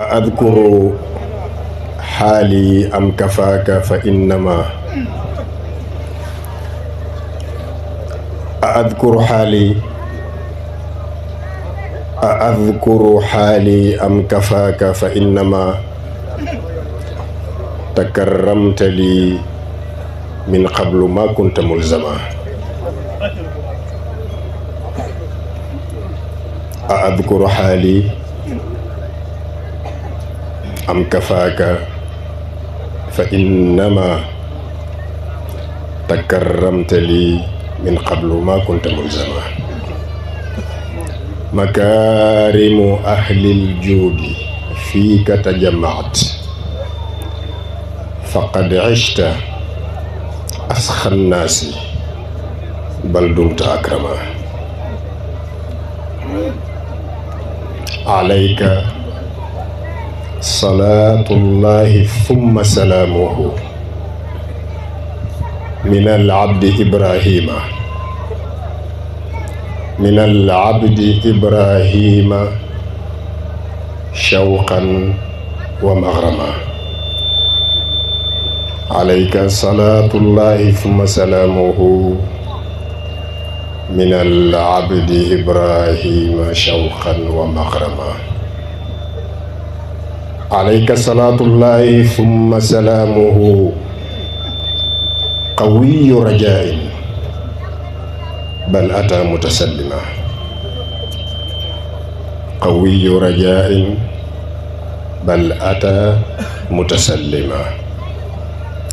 أذكر حالي أم كفاك فإنما أذكر حالي أم كفاك فإنما تكرمت لي من قبل ما كنت ملزما أذكر حالي أم كفاك فإنما تكرمت لي من قبل ما كنت ملزما مكارم أهل الجود فيك تجمعت فقد عشت أسخى الناس بل دمت أكرما عليك صلاة الله ثم سلامه من العبد إبراهيم شوقا ومغرما عليك صلاة الله ثم سلامه من العبد إبراهيم شوقا ومغرما عليك صلاة الله ثم سلامه قوي رجاء بل أتى متسلما قوي رجاء بل أتى متسلما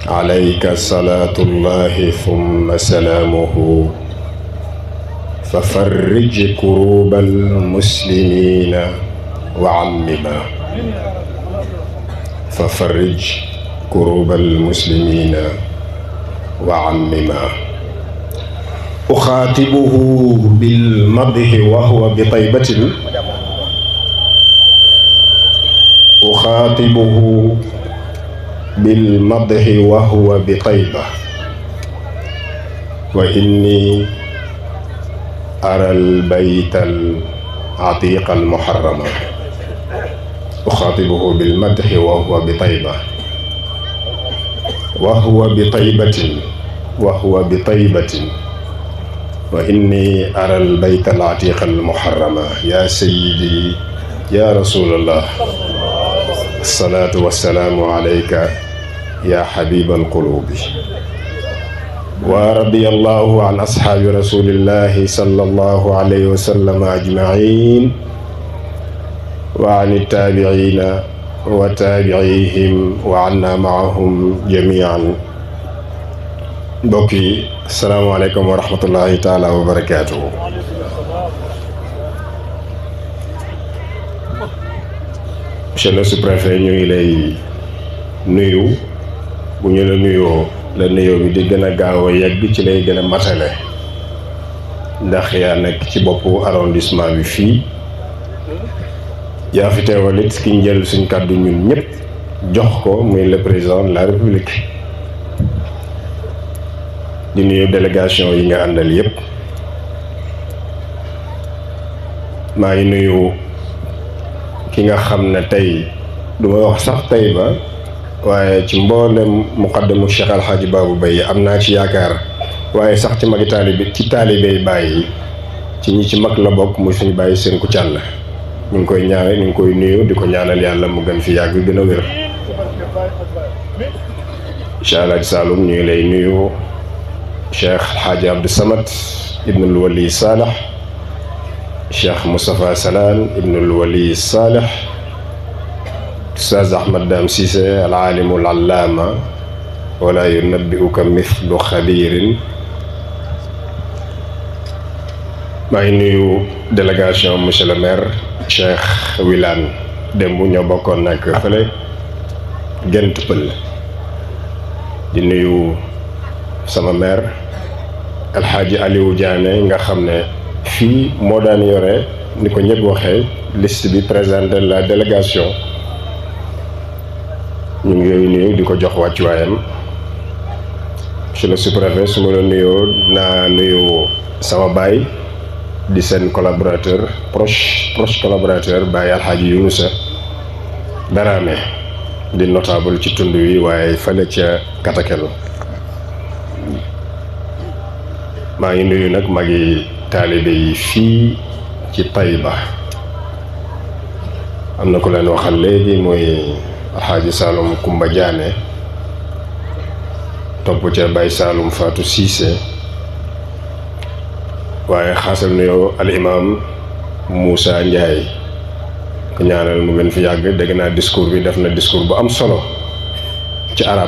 عليك صلاة الله ثم سلامه ففرج كروب المسلمين وعمما ففرج كروب المسلمين وعمما أخاطبه بالمدح وهو بطيبة أخاطبه بالمدح وهو بطيبة وإني أرى البيت العتيق المحرم أخاطبه بالمدح وهو بطيبة وهو بطيبة وإني أرى البيت العتيق المحرم يا سيدي يا رسول الله الصلاة والسلام عليك يا حبيب القلوب ورضي الله عن أصحاب رسول الله صلى الله عليه وسلم أجمعين وعن التابعين وتابعيهم وعنا معهم جميعا بوكي السلام عليكم ورحمة الله تعالى وبركاته Monsieur le sous-préfet ñu ngi lay nuyu bu ñu la nuyoo la nuyoo bi di gën a gaaw a yegg ci lay gën a matale ndax yaa nekk ci boppu arrondissement bi fii yaa fi teewal it ki njël suñ kàddu ñun ñëpp jox ko muy le président de la république di nuyu délégation yi nga àndal yëpp maa ngi nuyu ki nga xam ne tey du ma wax sax tey ba waaye ci mboolem muqaddamu Cheikh Alhaaji Babou Baye am naa ci yaakaar waaye sax ci magi taalibe ci taalibey bàyyi ci ñi ci mag la bokk muy suñu bàyyi seen ku càll ñu ngi koy ñaanal ñu ngi koy nuyu di ko ñaanal yàlla mu gën fi yàgg gën a wér Cheikh Alhaaji Saloum ñu ngi lay nuyu Cheikh Alhaaji Abdou Samad ibnul Wali Salih Cheikh Moustapha Salaan ibnul Wali Salih Ustaz Ahmad Dam Cissé al-aalimu al-allaama wala yunabbi'uka mithlu xabiirin maa ngi nuyu délégation monsieur le maire Cheikh Wilane démb ñoo bokkoon nag fële Gént Pël di nuyu sama maire El Hadji Aliou Diané nga xam ne fii moo daan yore ni ko ñëpp waxee liste bi présenté la délégation ñu ngi yooyu nuyu di ko jox wàccuwaayam monsieur le sous-préfet su ma la nuyoo naa nuyu sama baay di seen collaborateur proche collaborateur Baye Alhaji Yunusa Daraame di notable ci tund wi waaye fale ca Katakelu. maa ngi nuyu nag magi taalibe yi fii ci Tayba. am na ku leen waxal léegi mooy Alxaaji Saalum Kumba Jaane, topp ca Baay Saalum Faatu Siise, waaye xaasal nuyoo al imaam Moussa Ndiaye ku ñaanal mu gën fi yàgg. dégg naa discours bi def na discours bu am solo ci arab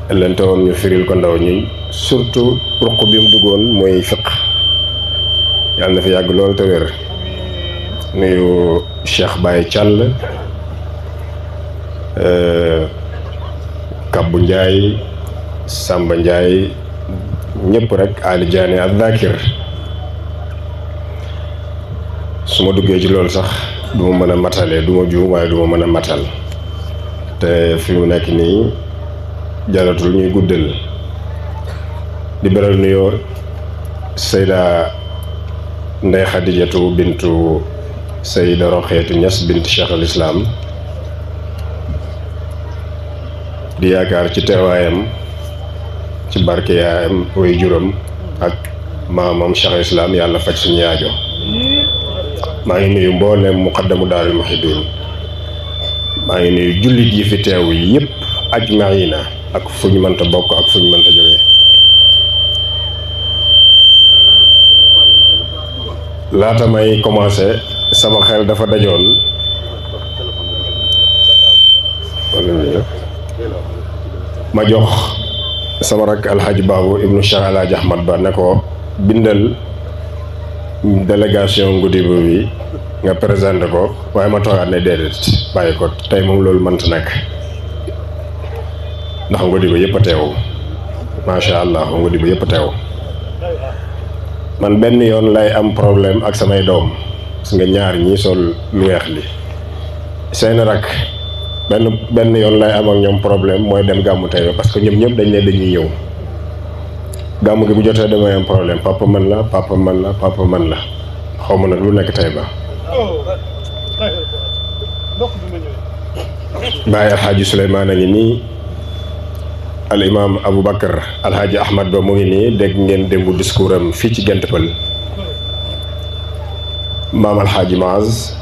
ellente woon ñu firil ko ndaw ñi, surtout ruq bi mu duggoon mooy fiq. yàlla na fi yàgg lool te wér. nuyu Cheikh Baye Thiall, Kabbu Ndiaye, Samba Ndiaye, ñëpp rek Ali Diané ak Zakir. su ma duggee ci loolu sax du ma mën a matale, du ma juum waaye du ma mën a matal, te fi mu nekk nii jaratul ñuy guddal. di beral nuyoo Seyda Ndey Xadijatu bintu Seyda Roxeetu Ñas bint Cheikh al Islam, di yaakaar ci teewaayam ci barke yaayam way juróom ak maamam Cheikh al Islam yàlla faj suñu yaajo. maa ngi nuyu mboolem muqaddamu Daarul Muhibbin. maa ngi nuyu jullit yi fi teew yépp ajmaina ak fu ñu mënta bokk ak fu ñu mënta jógee. laata may commencé sama xel dafa dajoon ma jox sama rak alxaaji Baabu ibnu Cheikh Alaaji Ahmad Ba ne ko bindal délégation Ngodiba bi nga présenté ko, waaye ma toogaat ne déedéet bàyyi ko tey moom loolu mënta nekk ndax Ngodiba yëpp a teew. macha allah Ngodiba yëpp a teew. man benn yoon lay am problème ak samay doom, gis nga ñaar ñi sol lu weex li seen rak benn yoon lay am ak ñoom problème, mooy dem gàmmu tey parce que ñoom ñëpp dañ ne dañuy ñëw gàmmu gi bu jotee damay am problème. papa man la papa man la papa man la, xaw ma nag lu nekk tey ba. Baay Alxaaji Suleymaan a ngi nii, al imaam Aboubacar Alxaaji Ahmad Ba mu ngi nii. dégg ngeen démbu discours am fii ci Gent Pël. maam Alxaaji Maaz,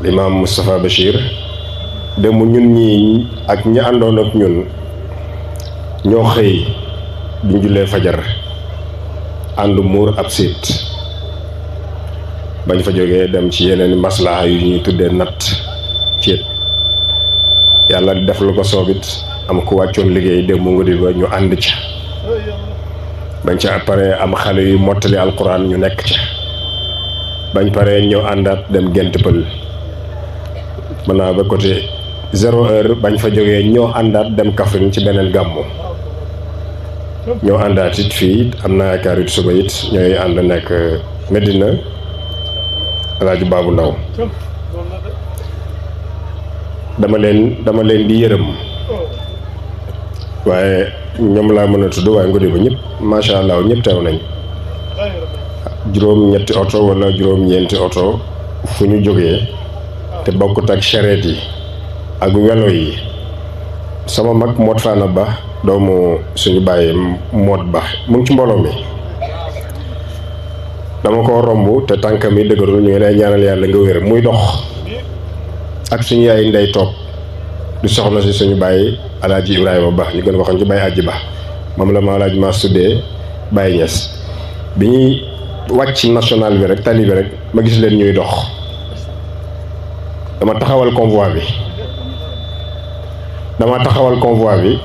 imaam Moustapha Bachir. démb ñun ñii ak ñi àndoon ak ñun ñoo xëy biñ jullee fajar ànd muur ab siit. bañ fa jógee dem ci yeneen maslaha yu ñuy tuddee natt ceet. yàlla def lu ko soobit am ku wàccoon liggéey démb Ngodiba ñu ànd ca. bañ ca pare am xale yu mottali alquran ñu nekk ca. bañ pare ñëw àndaat dem Gent Pël. mën naa ba côté 0 heure bañ fa jógee ñoo àndaat dem Kaffrine ci beneen gàmmu. ñoo àndaat it fii am naa yaakaar it suba it ñooy ànd nekk Medina Alaaji Baabu Ndaw. dama leen di yërëm, waaye ñoom laa mën a tudd, waaye Ngodiba ñëpp macha allah ñëpp teew nañ. juróom-ñetti oto wala juróom-ñeenti oto fu ñu jógee te bokkut ak charrette yi ak welo yi. sama mag Moot Faana Ba, doomu suñu bàyyi Moot Ba, mu ngi ci mbooloo mi. dama ko romb te tànkam yi dëgërul, ñu ngi lay ñaanal yàlla nga wér. muy dox ak suñu yaay ndey toog di soxna si suñu bàyyi Alaaji Ibrahima Ba, ñu gën waxoon ci bàyyi Aji Ba, moom la ma Alaaji Maas tuddee Baye Niass. bi ñuy wàcc national bi rek tali bi rek ma gis leen ñuy dox. dama taxawal convoi bi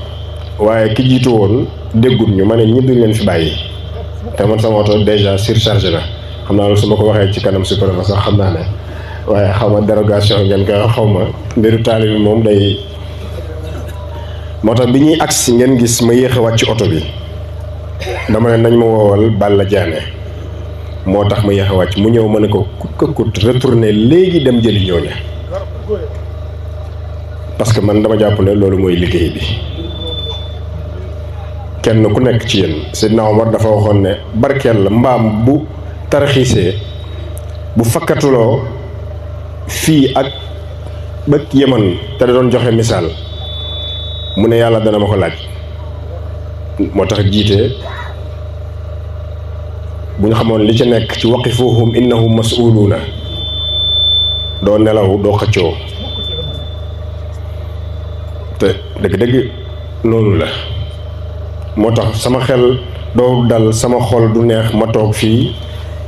waaye ki jiitu woon déggut ñu, ma ne ñi duñ leen fi bàyyi, te man sama oto déjà surchargé na. xam naa loolu su ma ko waxee ci kanam sous-préfet sax xam naa ne, waaye xaw ma dérogation ngeen koy xaw ma mbiru taali bi moom day. moo tax bi ñuy agsi ngeen gis ma yéex a wàcc oto bi, dama ne nañ ma woowal Balla Diané, moo tax ma yéex a wàcc. mu ñëw ma ne ko kut retourné léegi dem jëli ñooña, parce que man dama jàpp ne loolu mooy liggéey bi. kenn ku nekk ci yéen, Seydina Omar dafa waxoon ne barkeel la mbaam bu tarxiisee, bu fakkatuloo fii ak ba Yemen te da doon joxe misaal mu ne yàlla dana ma ko laaj. moo tax jiite bu ñu xamoon li ci nekk ci waqifuhum innahum mas'uluuna doo nelaw doo xëccoo te dëgg-dëgg noonu la. moo tax sama xel doo dal sama xol du neex ma toog fii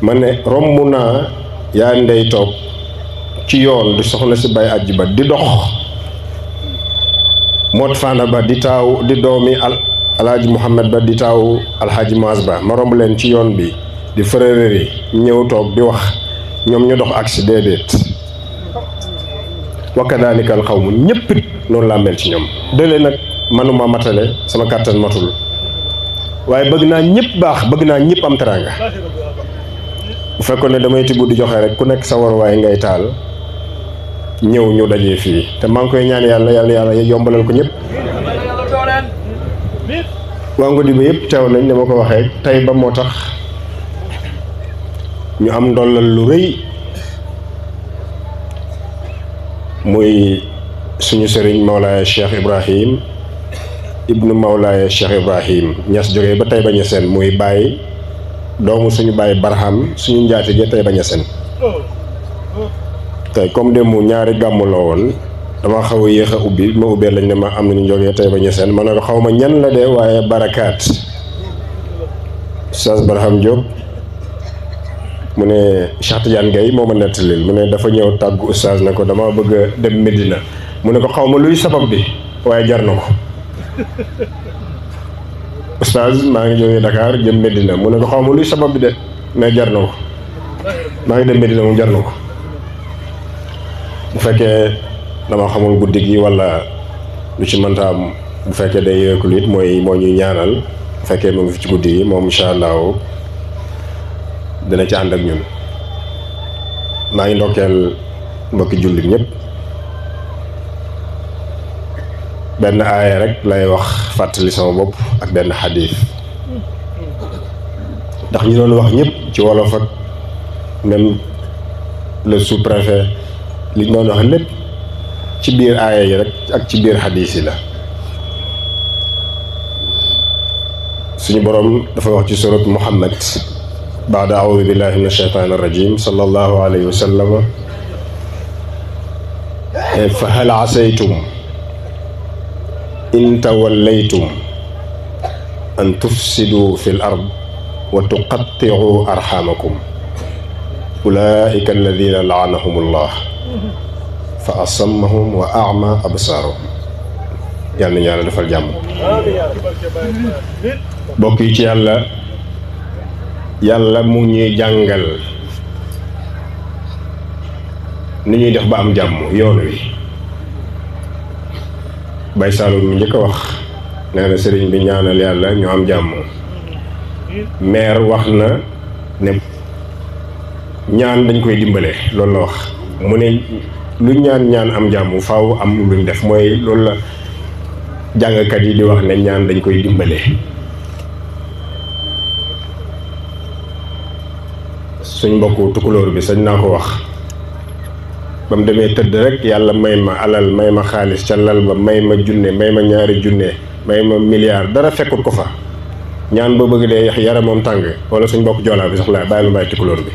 ma ne romb naa yaa ndey toog ci yoon di soxna si bay àjj ba di dox moot faana ba di taaw di doomi alaaji Muhammad ba di taaw alxaaji Maas ba ma romb leen ci yoon bi di frères ñëw toog di wax ñoom ñu dox agsi déedéet wakadaanikal xaw mu ñëpp it noonu laa mel ci ñoom dële nag manuma matale sama kàttan matul waaye bëgg naa ñëpp baax bëgg naa ñëpp am teraanga bu fekkoon ne damay tibb di joxe rek ku nekk sa waruwaay ngay taal ñëw ñu dajee fii te maa ngi koy ñaan yàlla yombalal ko ñëpp. waa Ngodi ba yëpp teew nañ dama ko waxee tey ba moo tax ñu am ndollal lu rëy muy suñu sëriñ Mawlaaya Cheikh Ibrahim ibnu Mawlaaya Cheikh Ibrahim ñas jógee ba tey ba ñeseen muy bàyyi doomu suñu bàyyi Barham suñu njaatige tey ba ñeseen tey comme démb ñaari gàmmu la woon dama xaw a yéex a ubbi ma ubbee lañ ne ma am nañu jógee tey ba ñeseen ma ne ko xaw ma ñan la de waaye barakaat Oustaz Barham Diop mu ne Cheikh Tidiane Gaye moo ma nettalil mu ne dafa ñëw tàggu Oustaz ne ko dama bëgg a dem Medina mu ne ko xaw ma luy sabab bi waaye jar na ko Oustaz maa ngi jógee Dakar jëm Medina mu ne ko xaw ma luy sabab bi de mais jar na ko maa ngi dem Medina moom jar na ko bu fekkee dama xamul guddi gi wala lu ci mënta am bu fekkee day yëkkul it moo ñuy ñaanal bu fekkee mu ngi fi ci guddi gi moom incha allahu dina ci ànd ak ñun. maa ngi ndokkeel mbokki jullit ñëpp benn aaya rek lay wax fàttali sama bopp ak benn xadiis ndax ñi doon wax ñëpp ci wolof ak même le sous-préfet li ñu doon wax lépp ci biir aaya yi rek ak ci biir xadiis yi la. suñu boroom dafa wax ci surat Muhammad baada audu billahi min ashaytaani arrajim sallallahu alayhi wa sallam fa hal asaytum in tawallaytum an tufsidu fi l ard wa tuqatticu arxamakum ulaika alladina laanahum allah fa asammahum wa ama absaarahum. yàlla nañu yàlla defal jàmm. bokk yi ci yàlla mu ñuy jàngal ni ñuy def ba am jàmm yoon wi. Bay Saalum mi njëkk a wax nee na sëriñ bi ñaanal yàlla ñu am jàmm. maire wax na ne ñaan dañ koy dimbale loolu la wax mu ne lu ñaan am jàmm faaw am luñ def mooy loolu la jàngkat yi di wax ne ñaan dañ koy dimbale. suñ mbokku tukulóor bi sañ naa ko wax ba mu demee tëdd rek yàlla may ma alal may ma xaalis ca lal ba may ma junne may ma ñaari junne may ma milliard dara fekkut ko fa ñaan ba bëgg dee yaramam tàng wala suñ mbokk joolaa bi sax la bàyyi ma bàyyi tukulóor bi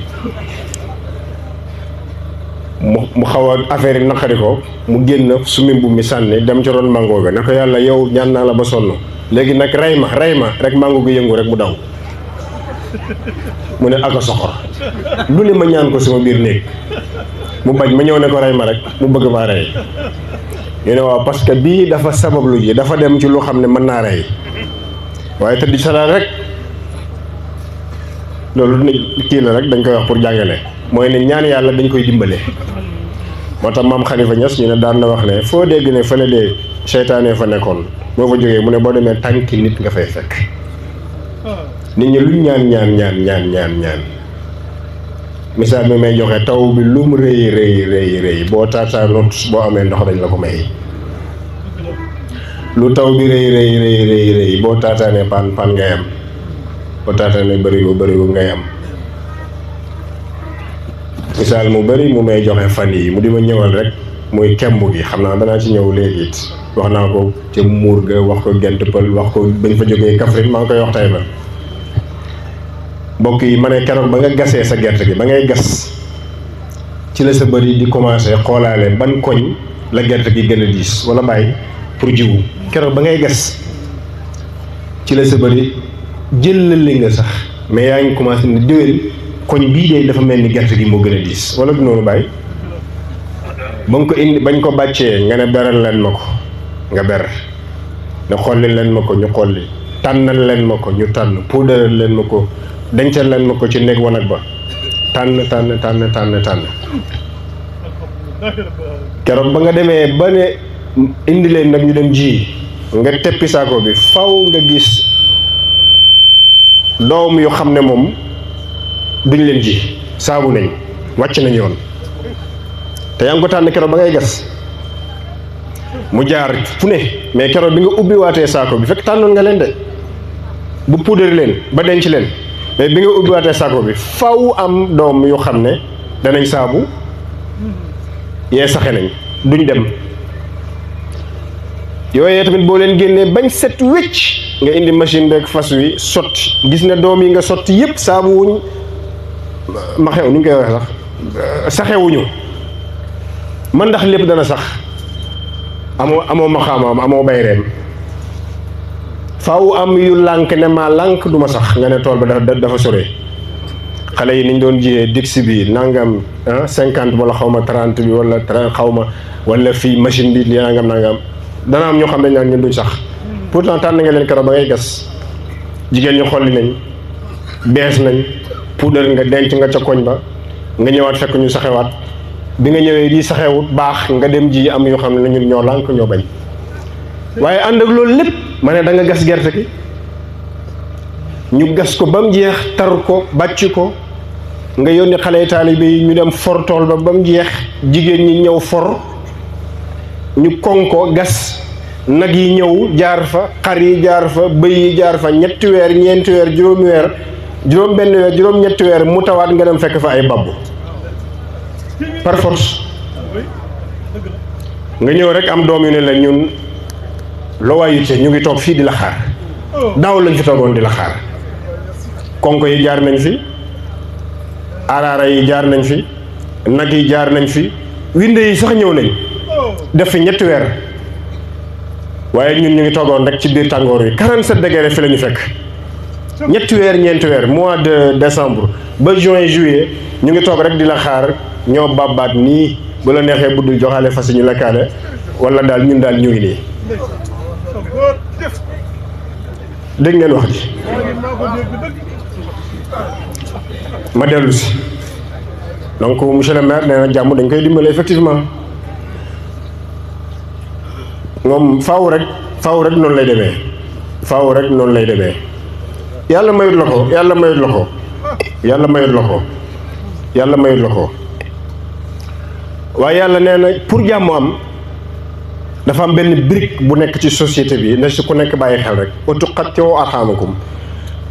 mu xaw a affaire yi naqari ko mu génn sumi mbubb mi sànni dem ci ron mango ga ne ko yàlla yow ñaan naa la ba sonn léegi nag rey ma rek mango gi yëngu rek mu daw mu ne aka soxor lu ne ma ñaan ko sama biir néeg mu bañ ma ñëw ne ko rey ma rek mu bëgg maa rey ñu ne waaw parce que bii dafa sabablu ji dafa dem ci lu xam ne mën naa rey waaye tëdd salaat rek loolu kii la rek dañ koy wax pour jàngale mooy ne ñaan yàlla dañ koy dimbale. moo tax maam Khalifa Niass ñu ne daan na wax ne foo dégg ne fële de seytaane fa nekkoon boo fa jógee mu ne boo demee tànki nit nga fay fekk. nit ñi luñ ñaan misaal mi may joxe taw bi lu mu rëy boo taataanut boo amee ndox dañ la ko may. lu taw bi rëy boo taataanee paan ngay am boo taataanee bërigo ngay am. misaal mu bëri mu may joxe fan yi mu di ma ñëwal rek muy kemb gi xam naa danaa ci ñëw léegi it wax naa ko ca muur ga wax ko gent pël wax ko bañ fa jógee Kaffrine maa ngi koy wax tey ba mbokk yi ma ne keroog ba nga gasee sa gerte gi ba ngay gas ci la sa bëri di commencé xoolaale ban koñ la gerte gi gën a diis wala bàyyi pour jiwu keroog ba ngay gas ci la sa bëri jëlali nga sax mais yaa ngi commencé ne déwén koñ bii de dafa mel ni gerte gi moo gën a diis wala du noonu bàyyi ba nga ko indi bañ ko bàccee nga ne beral leen ma ko nga ber ne xolli leen ma ko ñu xolli tànnal leen ma ko ñu tànn puudaral leen ma ko dencal leen ma ko ci néeg wanag ba tànn keroog ba nga demee ba ne indi leen nag ñu dem ji nga teppi saako bi faw nga gis doom yu xam ne moom duñ leen ji saabu nañ wàcc nañ yoon te yaa ngi ko tànn keroog ba ngay gas mu jaar fu ne mais keroog bi nga ubbi waatee saako bi fekk tànnoon nga leen de bu puudar leen ba denc leen mais bi nga ubbi waatee saako bi faw am doom yu xam ne danañ saabu yee saxe nañ duñ dem yooyee tamit boo leen génnee bañ set wécc nga indi machine beeg fas wi sotti gis ne doom yi nga sotti yëpp saabu wuñ ma xew ni ñu koy waxee sax saxewuñu man ndax lépp dana sax amoo maxaamaam amoo bayreem faaw am yu lànk ne maa lànk du ma sax nga ne tool ba dafa sore xale yi niñ doon jiyee dix bi nangam 50 wala xaw ma 30 bi wala 30 xaw ma wala fii machine bi li nangam dana am ñoo xam ne ñaan ñun duñ sax pourtant tànn nga leen keroog ba ngay gas jigéen ñu xolli nañ bees nañ puudar nga denc nga ca koñ ba nga ñëwaat fekk ñu saxewaat bi nga ñëwee di saxewut baax nga dem ji am yoo xam ne ñun ñoo lànk ñoo bañ waaye ànd ak loolu lépp ma ne da nga gas gerte gi ñu gas ko ba mu jeex tar ko bàcc ko nga yónni xale taalibe yi ñu dem for tool ba mu jeex jigéen ñi ñëw for ñu koŋ ko gas nag yi ñëw jaar fa xar yi jaar fa bëy yi jaar fa ñetti weer ñeenti weer juróomi weer juróom benn weer juróom ñetti weer mu tawaat nga dem fekk fa ay babbu par force nga ñëw rek am doom yu ne la ñun lowaayute ñu ngi toog fii di la xaar daaw lañ fi toogoon di la xaar konko yi jaar nañ fi araara yi jaar nañ fi nag yi jaar nañ fi winde yi sax ñëw nañ def fi ñetti weer waaye ñun ñu ngi toogoon rek ci biir tàngoor yi 47 degré fi la ñu fekk ñetti weer ñeenti weer mois de décembre ba juin juillet ñu ngi toog rek di la xaar ñoo babbaat nii bu la neexee budul joxaale fas ñu lekkaale wala daal ñun daal ñu ngi nii dégg ngeen wax ji ma dellu si donc monsieur le maire nee na jàmm dañ koy dimbale effectivement moom faaw rek noonu lay demee faaw rek noonu lay demee yàlla mayut la ko yàlla mayut la ko yàlla mayut la ko yàlla mayut la ko waaye yàlla nee na pour jàmm am dafa am benn brique bu nekk ci société bi ne si ku nekk bàyyi xel rek utuqatti'u arhamakum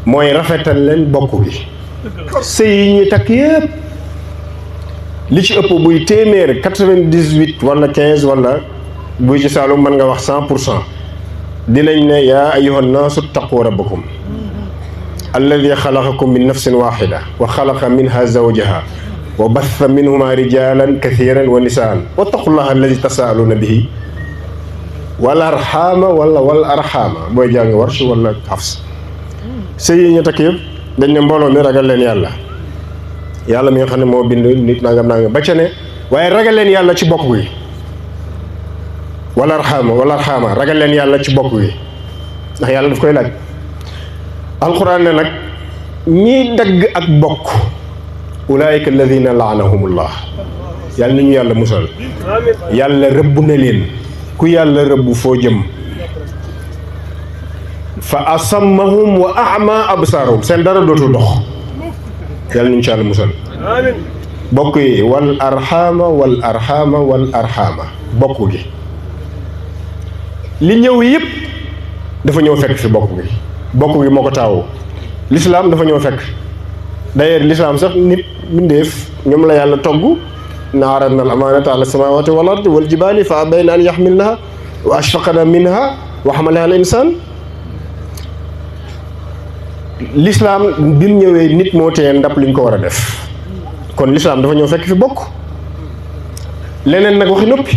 mooy rafetal leen bokk gi sëy yi ñuy takk yëpp li ci ëpp buy téeméer 98 wala 15 wala buy ci Saalum mën nga wax 100% dinañ ne yaa ayyuhan naasu ttaqu rabbakum alladi xalaqakum min nafsin waxida wa xalaqa minha zawjaha wa batha minhuma rijalan kathiran wa nisaan wattaqullaha alladi tasaaluuna bihi wal arxaama wal arxaama booy jàng warsh wala xafs sëy yi ñu takk yëpp dañ ne mbooloo mi ragal leen yàlla mi nga xam ne moo bind nit nangam ba ca ne waaye ragal leen yàlla ci bokk gi wal arxaama ragal leen yàlla ci bokk gi ndax yàlla daf koy laaj alquran ne nag ñiy dagg ak bokk ulaayika alladina laanahumullah yàlla nañu yàlla musal yàlla rëbb na leen ku yàlla rëbb foo jëm fa asammahum wa ama absaarahum seen dara dootul dox yàlla nañu ci yàlla musal bokk yi wal arxaama bokk gi li ñëw yëpp dafa ñëw fekk fi bokk gi moo ko taawu l'islam dafa ñëw fekk d'ailleurs l'islam sax nit mbindeef ñoom la yàlla togg inna aradna al amanata ala samawati wal ardi wal jibali fa abayna an yaxmilnaha wa ashfaqna minha wa xamalaha al insan. L'islam bi mu ñëwee nit moo tee ndab liñ ko war a def kon l'islam dafa ñëw fekk fi bokk. leneen nag waxi noppi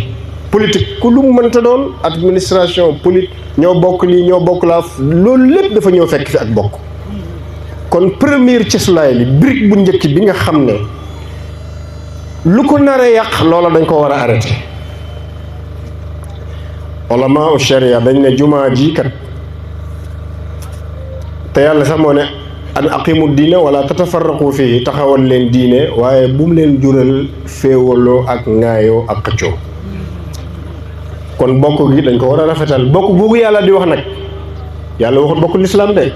politique ku lu mënta doon administration politique ñoo bokk lii ñoo bokk laa loolu lépp dafa ñëw fekk fi ak bokk. kon première cëslaay li brique bu njëkk bi nga xam ne lu ko nar a yàq loola dañ ko war a arrêté. ulama u sharia dañ ne jumaa ji kat te yàlla sax moo ne an aqimu diine wala tatafarraqu fii taxawal leen diine waaye bu mu leen jural féewaloo ak ŋaayoo ak xëccoo. kon bokk gi dañ ko war a rafetal bokk googu yàlla di wax nag yàlla waxut bokk lislaam de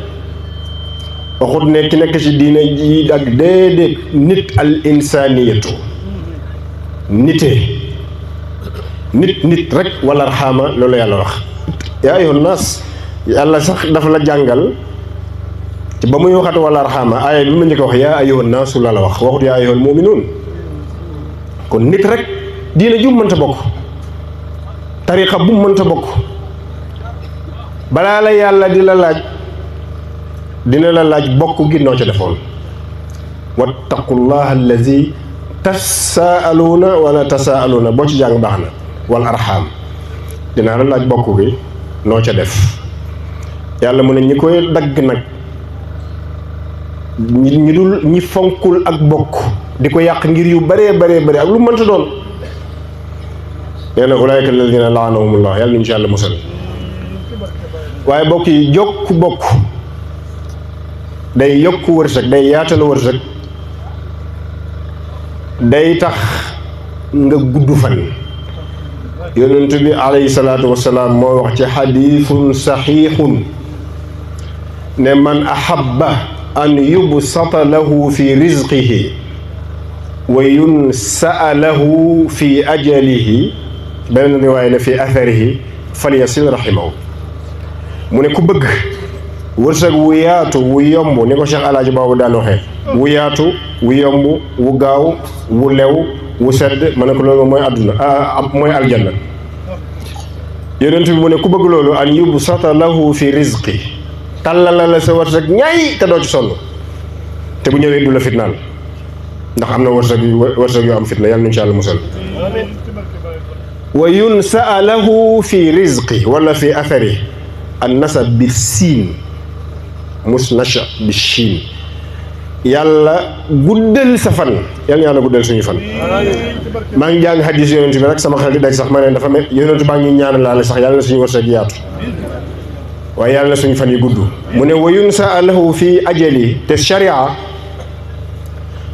waxut ne ki nekk ci diine ji ak déedéet nit al insaniyatu nit rek wala arxaama loolu yàlla wax. yaa ayyuhan naas yàlla sax dafa la jàngal te ba muy waxat wala arxaama aaya bi ma njëkk wax yaa ayyuhan naasu la wax waxut yaa ayyuhal mu'minuun. kon nit rek diine ju mënta bokk tariqa bu mënta bokk balaa la yàlla di la laaj dina la laaj bokk gi noo ca defoon. wattaqullaha allazi tasaaluuna wala tasaaluuna boo ci jàng baax na wal arxaam dinaa la laaj bokk gi noo ca def. yàlla mu ne ñi koy dagg nag ñi fonkul ak bokk di ko yàq ngir yu bëree bëri ak lu mënta doon nee na ulaayka alladina laanahumullah yàlla nañu ci yàlla musal. waaye bokk yi jokk bokk day yokk wërsëg day yaatal wërsëg day tax nga gudd fan. yonent bi alayhi salaatu wasalaam moo wax ci xadiisun saxiixun ne man ahabba an yubsata lahu fi rizqihi wa yunsaa lahu fi ajalihi beneen riwaaya ne fi atharihi falyasil rahimahu. mu ne ku bëgg wërsëg wu yaatu wu yomb ni ko Cheikh Alaaji boobu daan waxee wu yaatu wu yomb wu gaaw wu lew wu sedd ma ne ko loolu mooy àdduna mooy aljanna. yonent bi mu ne ku bëgg loolu an yubsata lahu fi rizqi tàllala la sa wërsëg ñaay te doo ci sonn te bu ñëwee du la fitnaal ndax am na wërsëg yu am fitna yàlla nañu ci yàlla musal. wa yunsaa lahu fi rizqi wala fi athari an nasab bi siin musnasha bi shiin yàlla guddal sa fan yàlla guddal suñu fan. maa ngi jàng hadis yonent bi rek sama xel di daj sax ma ne dafa mel yonent baa ngi ñaanal laale sax yàlla na suñu wërsëg yaatu waaye yàlla na suñu fan yi gudd. mu ne wa yunsaa lahu fi ajali te sharia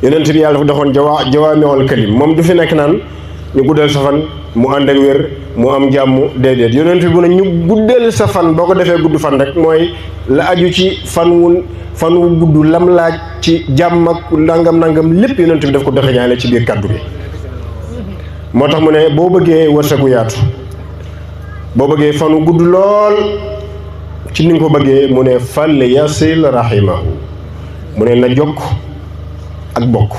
yonent bi yàlla dafa doxoon jawaami'ul kalim moom du fi nekk naan ñu guddal sa fan mu ànd ak wér mu am jàmm déedéet yonent bi mu ne ñu guddal sa fan boo ko defee gudd fan rek mooy la aju ci fan wu gudd lam laaj ci jàmm ak nangam lépp yonent bi daf ko dëxëñaale ci biir kàddu gi. moo tax mu ne boo bëggee wërsëgu yaatu boo bëggee fan wu gudd lool ci ni nga ko bëggee mu ne fal yasil rahimahu mu ne na jokk ak bokk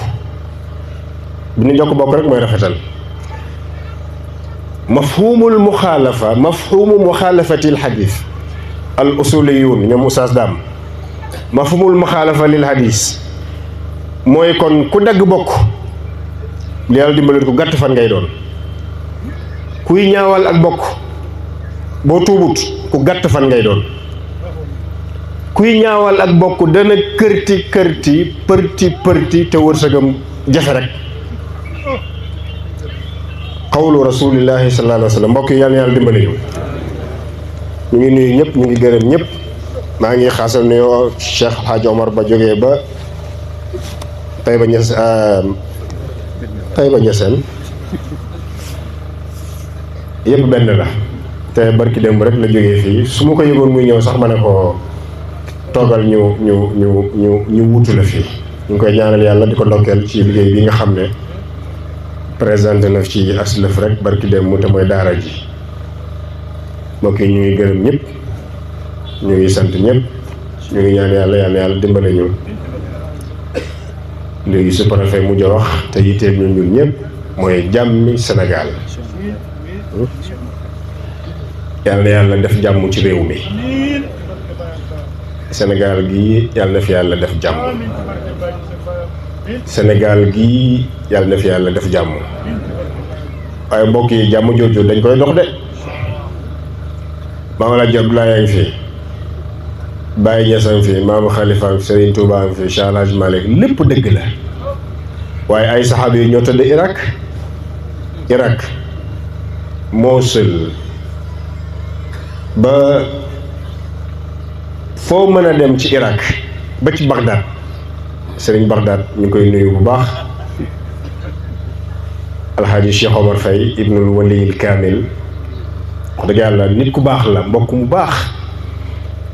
bi ñu jokk bokk rek mooy rafetal. mafhumul muxaalafati al xadis al usuliyun ñoom Oustaz Dame mafhumul muxaalafa lil xadis mooy kon ku dagg bokk li yàlla dimbalit ku gàtt fan ngay doon. kuy ñaawal ak bokk boo tuubut ku gàtt fan ngay doon. kuy ñaawal ak bokk dana kërti përti te wërsëgam jafe rek. qawlu rasulillahi sallallahu alayhi wa sallam mbokk yi yàlla dimbali ñu ngi nuyu ñëpp ñu ngi gërëm ñëpp. maa ngi xaasal nuyoo Cheikh Hadj Omar ba jógee ba Taïba Niassène yëpp benn la te barki démb rek la jógee fii su ma ko yëgoon muy ñëw sax ma ne ko toogal ñu wutu la fii. ñu ngi koy ñaanal yàlla di ko ndokkeel ci liggéey bi nga xam ne présenté na ci aslëf rek barki démb te mooy daara ji. mbokk yi ñu ngi gërëm ñëpp ñu ngi sant ñëpp ñu ngi ñaan yàlla dimbale ñu léegi su préfet mujj a wax te yitteeg ñun ñëpp mooy jàmmi Sénégal. yàlla na yàlla def jàmm ci réew mi. Sénégal gii yàlla na fi yàlla def jàmm. Sénégal gii yàlla na fi yàlla def jàmm. waaye mbokk yi jàmm jooju dañ koy dox de. Maam Alaaji Abdoulaye yaa ngi fi. Baye Niass a ngi fi, Maam Khalifa a ngi fi, Serigne Touba a ngi fi, Cheikh El Hadj Malick lépp dëgg la. waaye ay saxaaba yi ñoo tëdd Irak Mosul ba foo mën a dem ci Irak ba ci Bagdad. Serigne Bagdad ñu ngi koy nuyu bu baax. Alxaaji Cheikh Omar Faye ibnul waliyil kaamil wax dëgg yàlla nit ku baax la, mbokk mu baax.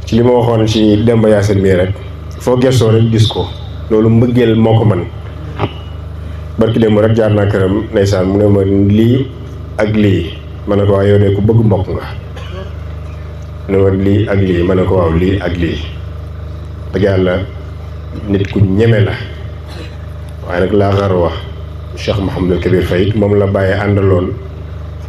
ci li ma waxoon ci Demba Yacine mii rek foo gëstoo rek gis ko loolu mbëggeel moo ko man barki démb rek jaar naa këram ndeysaan mu ne ma lii ak lii ma ne ko waaw yow de ku bëgg mbokk nga. ne ma lii ak lii ma ne ko waaw lii ak lii dëgg yàlla nit ku ñeme la. waaye nag laa xarwa Cheikh Mouhamadul Kabir Faye moom la bàyyi àndaloon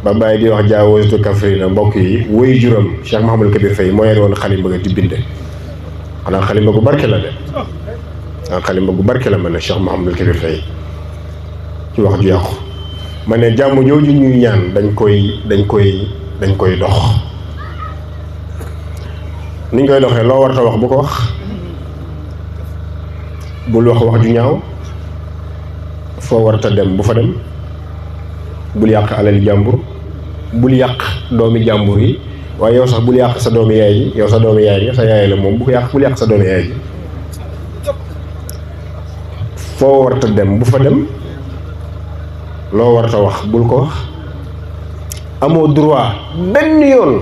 ba bàyyi di wax jaawaztu Kaffrine mbokk yi woy juram Cheikh Mouhamadul Kabir Faye moo yore woon xalimba nga di binde. xanaa xalimba gu barke la de. xanaa xalimba gu barke la ma ne Cheikh Mouhamadul Kabir Faye ci wax ju yàqu. ma ne jàmm jooju ñuy ñaan dañ koy dox. niñ koy doxee loo warta wax bu ko wax. bul wax ju ñaaw. foo warta dem bu fa dem. bul yàq alali jàmbur. bul yàq doomi jàmbur yi. waaye yow sax bul yàq sa doomi yaay ji yow sa doomi yaay nga sa yaay la moom bul yàq sa doomi yaay ji. foo warta dem bu fa dem. loo warta wax bul ko wax. amoo droit benn yoon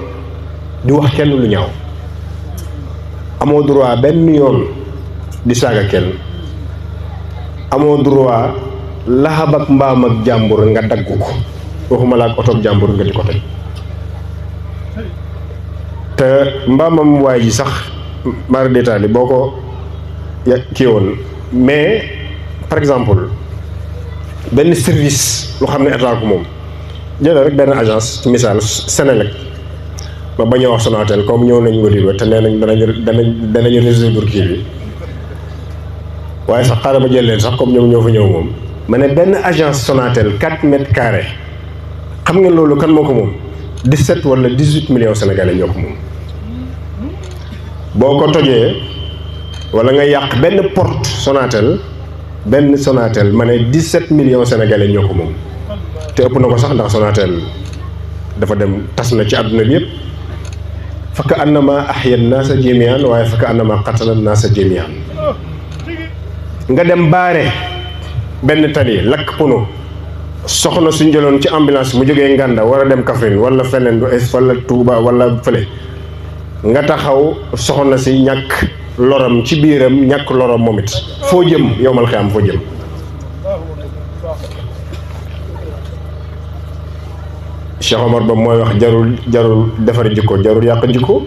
di wax kenn lu ñaaw. amoo droit benn yoon di saaga kenn. amoo droit laxab ak mbaam ak jàmbur nga dagg ko waxuma la ak oto jàmbur nga di ko teg. te mbaamam waay ji sax mara détaillé boo ko kii woon mais par exemple benn service lu xam ne état ko moom jëlee rek benn agence ci misaal Senelec ma bañ a wax Sonatel comme ñëw nañ Ngodiba te nee nañ danañu résoudre kii bi waaye sax xaaral ma jël leen sax comme ñoom ñoo fa ñëw moom. ma ne benn agence Sonatel 4 mètres carrés xam nga loolu kan moo ko moom 17 wala 18 millions sénégalais ñoo ko moom. boo ko tojee wala nga yàq benn porte Sonatel ma ne 17 millions sénégalais ñoo ko moom. te ëpp na ko sax ndax Sonatel dafa dem tas na ci àdduna bi yëpp. fakka annama ahya naasa jamian waaye fakka annama qatala naasa jamian. nga dem baare benn tali lakk pono soxna suñ jëloon ci ambulance mu jógee Nganda war a dem Kaffrine wala feneen wala Touba wala fële nga taxaw soxna si ñàkk loram ci biiram ñàkk loram moom it foo jëm yow mal xiyaam foo jëm. Cheikh Omar ba mooy wax jarul defar jikko jarul yàq jikko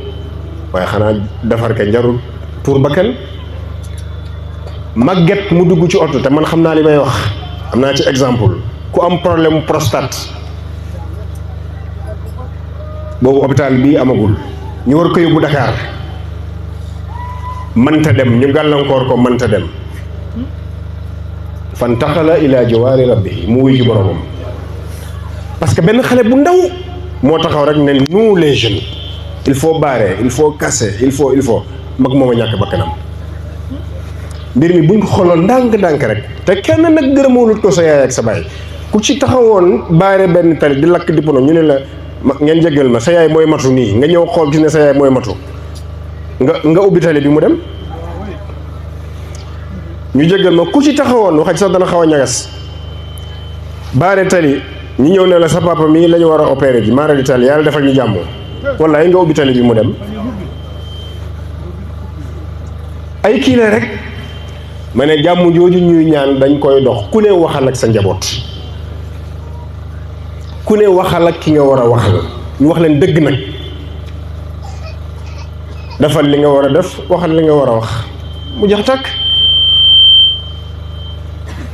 waaye xanaa defar ke jarul tuur bakkan. màgget mu dugg ci oto te man xam naa li may wax am naa ci exemple ku am problème prostate boobu hôpital bii amagul ñu war ko yóbbu Dakar mënta dem ñu gàllankoor ko mënta dem fantaxala ila jawaari rabbi mu wuy ji boromam parce que benn xale bu ndaw moo taxaw rek ne nous les jeunes il faut barrer il faut casser il faut mag moom a ñàkk bakkanam. mbir mi buñ ko xooloon ndànk-ndànk rek te kenn nag gërëmoolul ko sa yaay ak sa baay ku ci taxawoon baare benn tali di lakk di pono ñu ne la ngeen jéggal ma sa yaay mooy matu nii nga ñëw xool gis ne sa yaay mooy matu nga ubbi tali bi mu dem. ñu jéggal ma ku ci taxawoon waxaj sax dana xaw a ñagas baare tali ñu ñëw ne la sa papa mii la ñu war a opéré ji maara di tali yàlla defal ñu jàmm wallaay nga ubbi tali bi mu dem. ay kii la rek. ma ne jàmm jooju ñuy ñaan dañ koy dox ku ne waxal ak sa njaboot ku ne waxal ak ki nga war a waxal ñu wax leen dëgg nag defal li nga war a def waxal li nga war a wax mu jax takk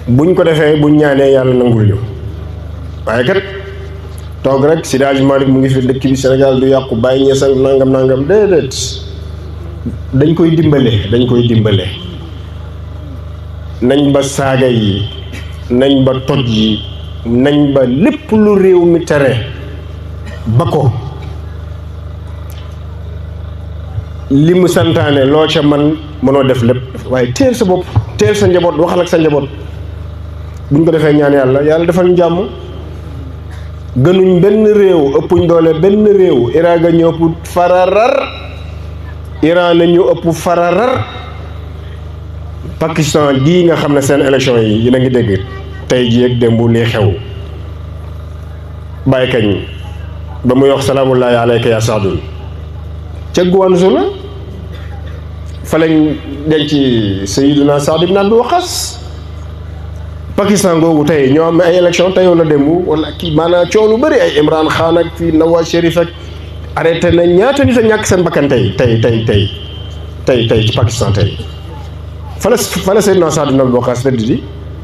buñ ko defee buñ ñaanee yàlla nangul ñu waaye kat toog rek Seydi Hadji Malick mu ngi fi dëkk bi Sénégal du yàqu bàyyi ñees ak nangam déedéet dañ koy dimbale nañ ba saaga yi nañ ba toj yi nañ ba lépp lu réew mi tere ba ko li mu santaane loo ca man mënoo def lépp waaye teel sa bopp teel sa njaboot waxal ak sa njaboot buñ ko defee ñaan yàlla defal ñu jàmm gënuñ benn réew ëppuñ doole benn réew Iran ga ñu ëpp fararar Pakistan gii nga xam ne seen élection yi yéen a ngi dégg tey jii ak démb lii xew bàyyi kañ ba muy wax salaamullahi alayka ya Saadun ca Guangzhou la fa lañ denc Sayyiduna Saad ibn Abi Waqqas Pakistan googu tey ñoo am ay élection teyoo la démb wala kii maanaam coow lu bëri ay Imran Khan ak fii Nawaz Sharif ak arrêté na ñaata nit a ñàkk seen bakkan tey ci Pakistan tey fa la Sayyiduna Saad ibn Abi Waqqas tëdd di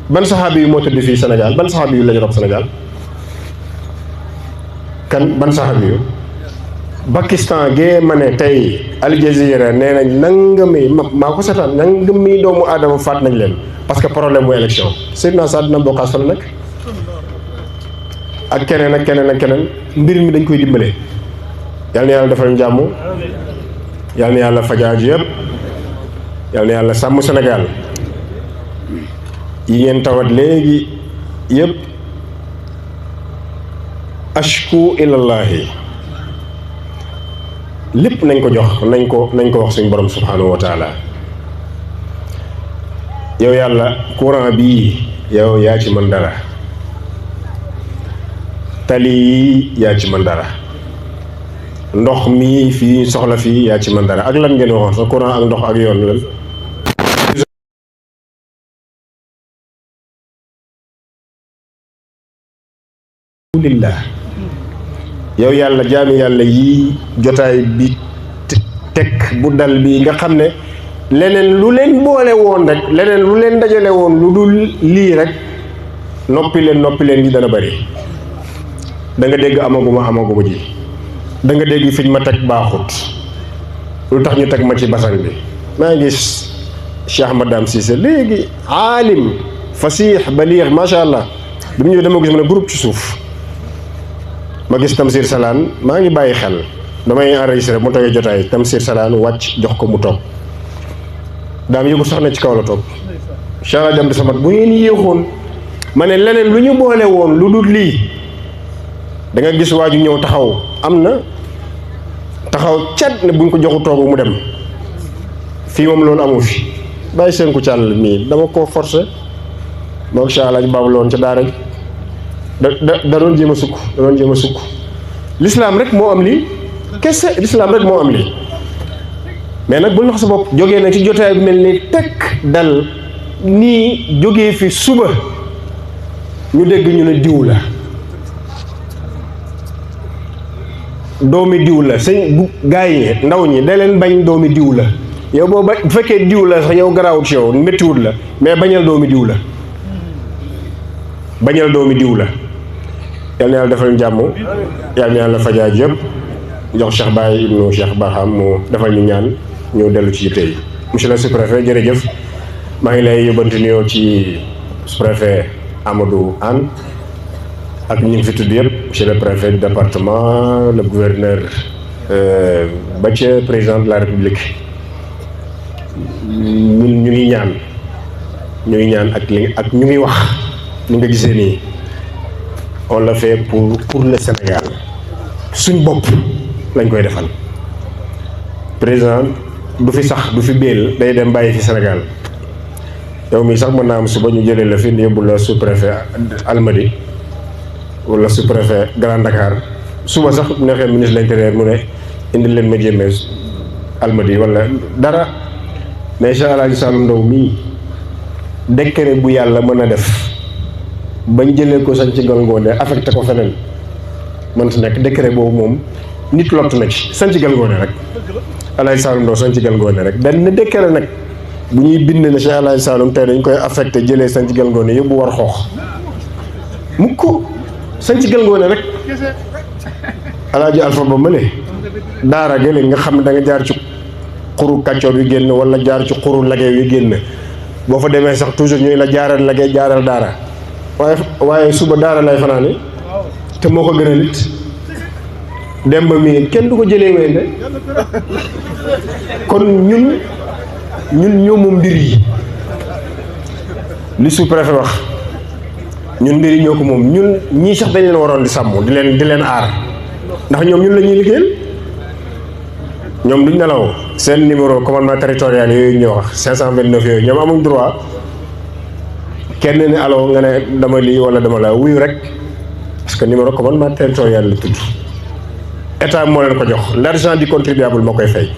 ban saxaabi yu moo tëdd fii Sénégal ban saxaabi yu lañu rob Sénégal kan ban saxaabi yu Pakistan gee ma ne tey Al Jazeera nee nañ nangami maa ko seetaan nangami doomu aadama faat nañ leen parce que problème mu élection Seydina Saad ibn Abi Waqqas fa la nekk ak keneen mbir mi dañ koy dimbale yal na yàlla defal ñu jàmm yal na yàlla fajaaju yëpp yal na yàlla sàmm Sénégal yi ngeen tawat léegi yëpp ashku ilallahi lépp nañ ko jox nañ ko wax suñu borom subhanahu wa taala yow yàlla courant bii yow yaa ci mën dara tali yi yaa ci mën dara ndox mi fii soxla fii yaa ci mën dara ak lan ngeen waxoon sa courant ak ndox ak yoon lan lillah yow yàlla jaami yàlla yii jotaay bi tekk bu dal bi nga xam ne leneen lu leen boole woon rek leneen lu leen dajale woon lu dul lii rek noppi leen yi dana bari da nga dégg amaguma ji da nga dégg fiñ ma teg baaxut lu tax ñu teg ma ci basan bi maa ngi gis Cheikh Ahmad Dame Cissé léegi aalim fasix baliix macha allah bi mu ñëwee dama gis ma ne groupe ci suuf ma gis Tamsir Salaan maa ngi bàyyi xel damay enregistré mu toogee jotaay Tamsir Salaan wàcc jox ko mu toog daam yëgu sax na ci kaw la toog Cheikh Jam di samat bu ngeen yéexoon ma ne leneen lu ñu boole woon lu dul lii da nga gis waaju ñëw taxaw am na taxaw cat ne buñ ko joxu toogu mu dem fii moom loolu amu fi bàyyi seen ku càll mii dama ko forcé moo Cheikh Alaaji Baabu loon ca daara da doon jéem a sukk l'islam rek moo am lii kese l'islam rek moo am lii mais nag bul nax sa bopp jógee na ci jotaay bi mel ni tekk dal nii jógee fi suba ñu dégg ñu ne diw la doomi diw la sëñ bu gaa yi ndaw ñi da leen bañ doomi diw la yow boo bu fekkee diw la sax yow garaawut ci yow méttiwut la mais bañal doomi diw la yal na yàlla defal jàmm yal na yàlla fajaaj yëpp jox Cheikh Baye ibnu Cheikh Barham mu defal ñu ñaan ñu dellu ci yitte yi. monsieur le sous-préfet jërëjëf maa ngi lay yóbbante nuyoo ci sous-préfet Amadou Anne ak ñi ngi fi tudd yëpp monsieur le préfet du département le gouverneur ba ca président de la république ñu ngi ñaan ak ñu ngi wax ni nga gisee nii on l'a fait pour le Sénégal suñ bopp lañ koy defal président du fi sax du fi béel day dem bàyyi fi Sénégal yow mii sax mën naa am suba ñu jëlee la fi yóbbu la sous-préfet Almadies wala sous-préfet Grand Dakar suba sax bu neexee ministre de l'intérieur mu ne indi leen ma jéemee Almadies wala dara mais Cheikh Alaaji Saloum Ndaw mii décret bu yàlla mën a def bañ jëlee ko sañ ci Galgoone affecté ko feneen mën si nekk décret boobu moom nit lott na ci sañ ci Galgoone rek Alaaji Saloum Ndaw sañ ci Galgoone rek benn décret nag bu ñuy bind ne Cheikh Alaaji Saloum tey dañ koy affecté jëlee sañ ci Galgoone yóbbu war xoox mukk sañ ci gël ngoone rek alaaji alpha ba mëne daara gële nga xam ne da nga jaar ci xuru kàccoor yu génn wala jaar ci xuru lagee yu génn boo fa demee sax toujours ñuy la jaaral lagee jaaral daara waaye suba daara lay fanaane te moo ko gën a nit dem ba mii kenn du ko jëlee wende kon ñun ñoo moom mbir yi li sous-préfet wax ñun mbir yi ñoo ko moom ñun ñii sax dañ leen waroon di sàmm di leen aar ndax ñoom ñun la ñuy liggéeyal ñoom duñ nelaw seen numéro commandement territorial yooyu ñuy wax 529 yooyu ñoom amuñ droit kenn ne allo nga ne dama lii wala dama la wuyu rek parce que numéro commandement territorial la tudd état moo leen ko jox l'argent du contribuable moo koy fay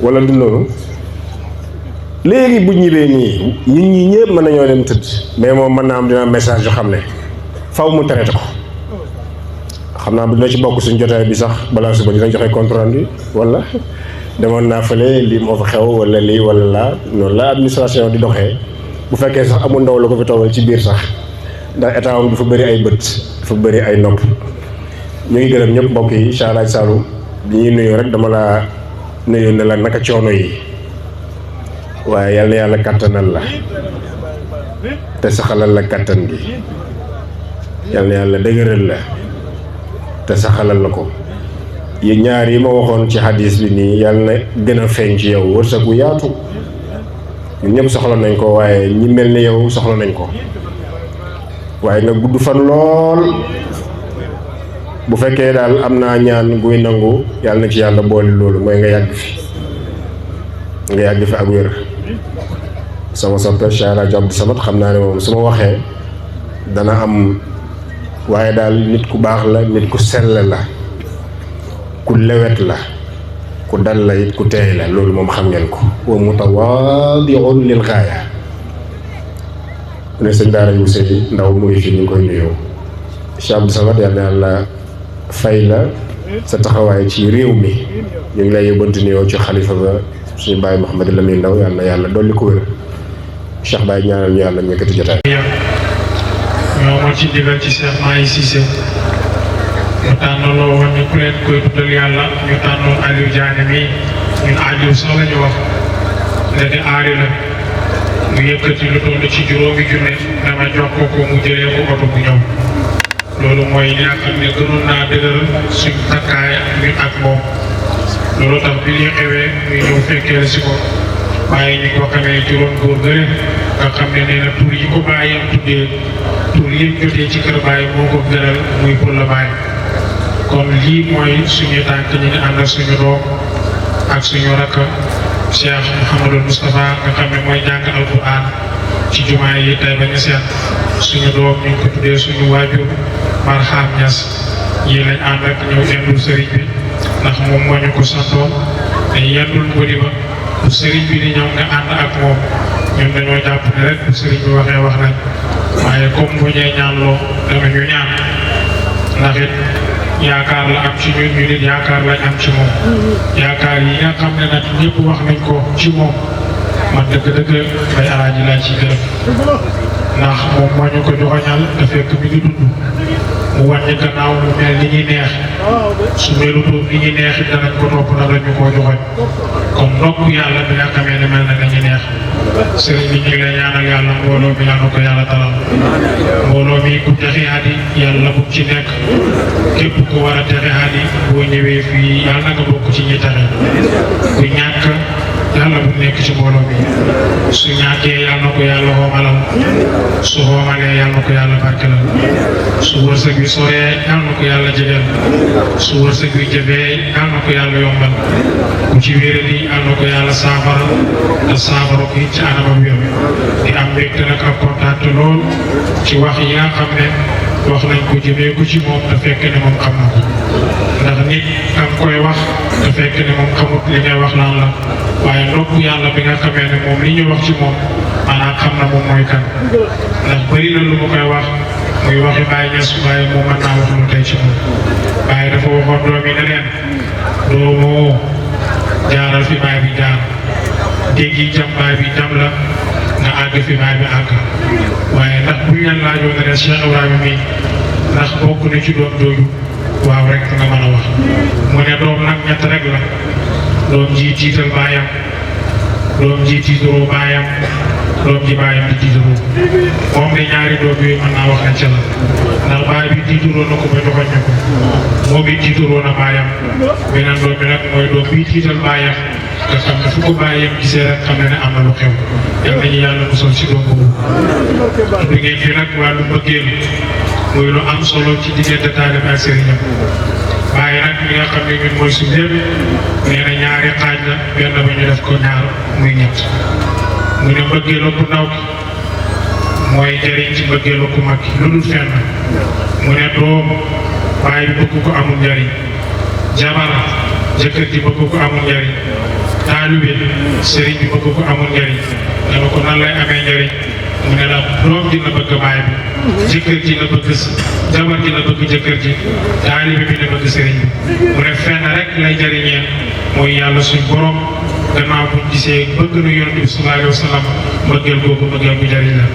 wala du noonu léegi bu ñibbee nii ñun ñii ñëpp mën nañoo dem tëdd mais moom mën naa am dina message yoo xam ne faw mu traité ko xam naa dina ci bokk suñ jotaay bi sax balaa suba dinañ joxe compte rendu wala demoon naa fële lii moo fa xew wala lii wala laa noonu la administration di doxee bu fekkee sax amul ndaw la ko fi toogal ci biir sax ndax état am dafa bëri ay bët dafa bëri ay nopp ñu ngi gërëm ñëpp mbokk yi incha allah Saloum bi ñuy nuyu rek dama laa nuyu ne la naka coono yi waaye yal na yàlla kattanal la te saxalal la kattan gi yal na yàlla dëgëral la te saxalal la ko yi ñaar yi ma waxoon ci hadis bi nii yal na gën a feeñ ci yow wërsëg gu yaatu ñun ñëpp soxla nañ ko waaye ñi mel ni yow soxla nañ ko waaye nga gudd fan lool bu fekkee daal am naa ñaan guy nangu yàlla na ci yàlla boole loolu mooy nga yàgg fi ak wér sama soppe Cheikh El Hadj Abdou Samad xam naa ne moom su ma waxee dana am waaye daal nit ku baax la nit ku sell la ku lewet la ku dal la it ku teey la loolu moom xam ngeen ko wa mutawaadi'un lil gaaya ne sëñ daara yu sëy ndaw mu ngi fi ñu ngi koy nuyoo Cheikh Abdou Samad yal na yàlla fay la sa taxawaay ci réew mi ñu ngi lay yóbbante nuyoo ci xalifa ba suñu Baye Mouhamed Lamine Ndaw yal na yàlla dolli ko wér Cheikh Baye ñaanal ñu yàlla ñu yëkkati jotaay. ñoo ma ci digal ci Cheikh Mahi Cissé ñu tànnaloo woon ñu ku leen koy tuddal yàlla ñu tànnoon Aliou Diané mi ñun Aliou sax la ñu wax ne di aari la mu yëkkati lu toll ci juróomi junne dama jox ko mu jëlee ko oto bu ñëw loolu mooy li nga xam ne gënoon naa dëgëral suñu takkaay ñun ak moom loolu tax bi ñu xewee muy ñëw fekkeel si ko waaye ñu ko xamee juróom góor gële nga xam ne nee na tur yi ko bàyyam tuddee tur yëpp jotee ci kër Baye moo ko gënal muy pour la Baye kon lii mooy suñu tànk ñu ngi ànd ak suñu doom ak suñu rakk Cheikh Mouhamadou Moustapha nga xam ne mooy jàng alquran ci jumaa yi tey ba ñu seet suñu doom ñu ngi ko tuddee suñu waajur Marham Niass yii lañ ànd ak ñëw yendul sëriñ bi ndax moom moo ñu ko santoon te yendul mbëri ba bu sëriñ bi di ñëw nga ànd ak moom ñun dañoo jàpp ne rek bu sëriñ bi waxee wax nañ waaye comme bu ñee ñaan loo dama ñu ñaan ndax it yaakaar la am ci ñun ñu nit yaakaar lañ am ci moom yaakaar yi nga xam ne nag ñëpp wax nañ ko ci moom man dëgg-dëgg bay alaaji laa ciy gërëm ndax moom moo ñu ko joxoñal te fekk mi ngi dund mu wàññi gannaaw mu mel ni ñuy neex su melutoon ni ñuy neex it danañ ko topp na la ñu koo joxoñ comme ndokk yàlla bi nga xamee ne mel na dañuy neex sëriñ bi ñu ngi lay ñaanal yàlla mbooloo mi yàlla ko yàlla dalal mbooloo mi ku texe aadi yàlla bu ci nekk képp ku war a texe aadi boo ñëwee fii yàlla nga bokk ci ñi texe ku ñàkk yàlla bu nekk ci mbooloo mi su ñàkkee yàlla na ko yàlla xoomalal su xoomalee yàlla na ko yàlla barkelal su wërsëg bi soree yàlla na ko yàlla jegeel su wërsëg bi jëfee yàlla na ko yàlla yombal ku ci wéradi yàlla na ko yàlla saafara te saafara ko ci anamam wér di am mbégte nag ak kontaan lool ci wax yi nga xam ne wax nañ ko jëmee ko ci moom te fekk ne moom xam na ko ndax nit am koy wax te fekk ne moom xamut li ngay wax lan la waaye ndokk yàlla bi nga xamee ne moom li ñu wax ci moom maanaam xam na moom mooy kan ndax bëri na lu mu koy wax muy waxi Baye Niass waaye moom mën naa wax lu tey ci moom waaye dafa waxoon doom yi ne leen doomoo jaaral fi Baye bi jaar dégg yi jam Baye bi jam la nga àgg fi Baye bi àgg waaye ndax bu ñu leen laajoon ne Cheikh Ibrahima mi ndax bokk na ci doom jooju waaw rek nga mën a wax mu ne doom nag ñett rek la doom ji tiital baayam doom ji tiitaroo baayam doom ji baayam di tiitaroo moom de ñaari doom yooyu mën naa wax ne ca la ndax baay bi tiitaroo na ko ba joxoñ ne ko moom it tiitaroo na baayam beneen doom bi nag mooy doom bi tiital baayam nga xam ne fu ko baayam gisee rek xam ne am na lu xew yal nañu yàlla musal si doom boobu bi ngeen fi nag wàllu mbëggeel muy lu am solo ci diggante taalibe ak sëriñam waaye nag li nga xam ne ñun mooy suñu lépp nee na ñaari xaaj la benn ba ñu def ko ñaar muy ñett mu ne mbëggeelu ku ndaw ki mooy jëriñ ci mbëggeelu ku mag ki lu dul fenn mu ne doom waaye bëgg ko amul njëriñ jabar jëkkër ji bëgg ko amul njëriñ taalibe sëriñ bi bëgg ko amul njëriñ dana ko nan lay amee njëriñ mu ne la doom dina bëgg baay bi jëkkër ji na bëgg jabar ji na bëgg jëkkër ji taalibe bi na bëgg sëriñ bi mu ne fenn rek lay jëriñee mooy yàlla suñ borom gannaaw buñ gisee bëgg nu yonent bi sallallahu alayhi wa sallam mbëggeel googu mbëggeel bu jëriñ la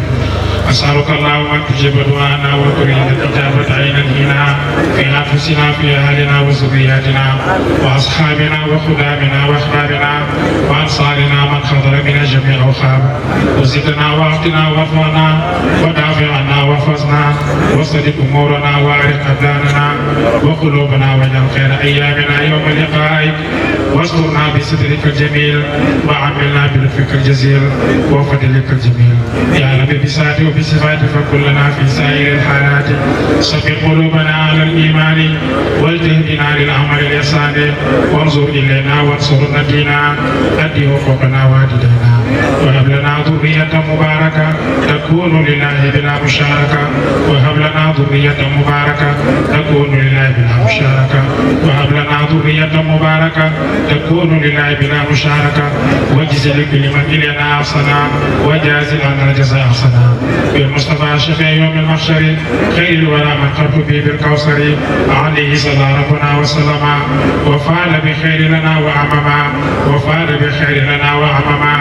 أسألك اللهم أن تجيب دعاءنا وتريد الإجابة عينا هنا في أنفسنا في أهلنا وذرياتنا وأصحابنا وخدامنا وأحبابنا وأنصارنا من حضر من جميع أوخاب وزدنا وأعطنا وارفعنا ودافع عنا واحفظنا وصدق أمورنا وأعرف أبداننا وقلوبنا واجعل خير أيامنا يوم لقائك واسترنا بسترك الجميل وعاملنا بلطفك الجزيل وفضلك الجميل يا رب بساعتي وبصفاتي فكلنا في سائر الحالات صفي قلوبنا على الإيمان والتهدنا للعمل الإحسان وانظر إلينا وانصر ندينا أدي حقوقنا واددنا وهب لنا ذرية مباركة تكون لله بلا مشاركة وهب لنا ذرية مباركة تكون لله بلا مشاركة وهب لنا ذرية مباركة تكون لله بلا مشاركة واجزل كل من إلينا أحسنا وجاز لنا الجزاء أحسنا بالمصطفى شفيع يوم المحشر خير الورى من قرب به بالكوثر عليه صلى ربنا وسلم وفعل بخير لنا وعمما وفعل بخير لنا وعمما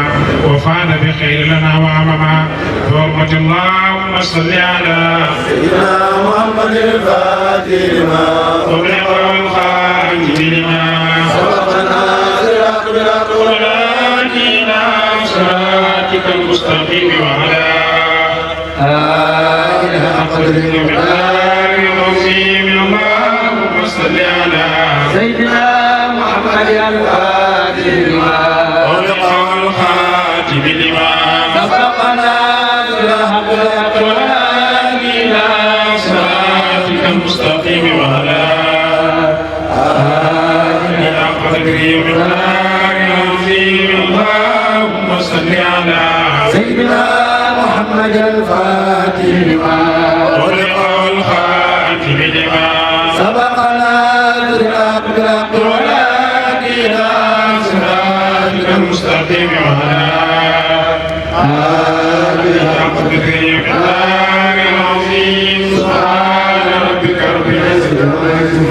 وفعل بخير لنا وعمما بحرمة اللهم صل على سيدنا محمد الفاتح لما أغلق والخاتم لما سبقنا صراط بالحق والهادينا صراطك المستقيم وعلى آله حق قدره بالله العظيم اللهم صل على سيدنا محمد الفاتح لما أغلق والخاتم لما سبقنا بالحق والهادينا صراطك المستقيم وعلى آله حق قدره بالله العظيم اللهم صل على سيدنا محمد الفاتح لما أغلق والخاتم لما سبقنا بالحق والهادينا صراطك المستقيم وعلى آله حق قدره بالله العظيم سبحان ربك رب العزة عما يصفون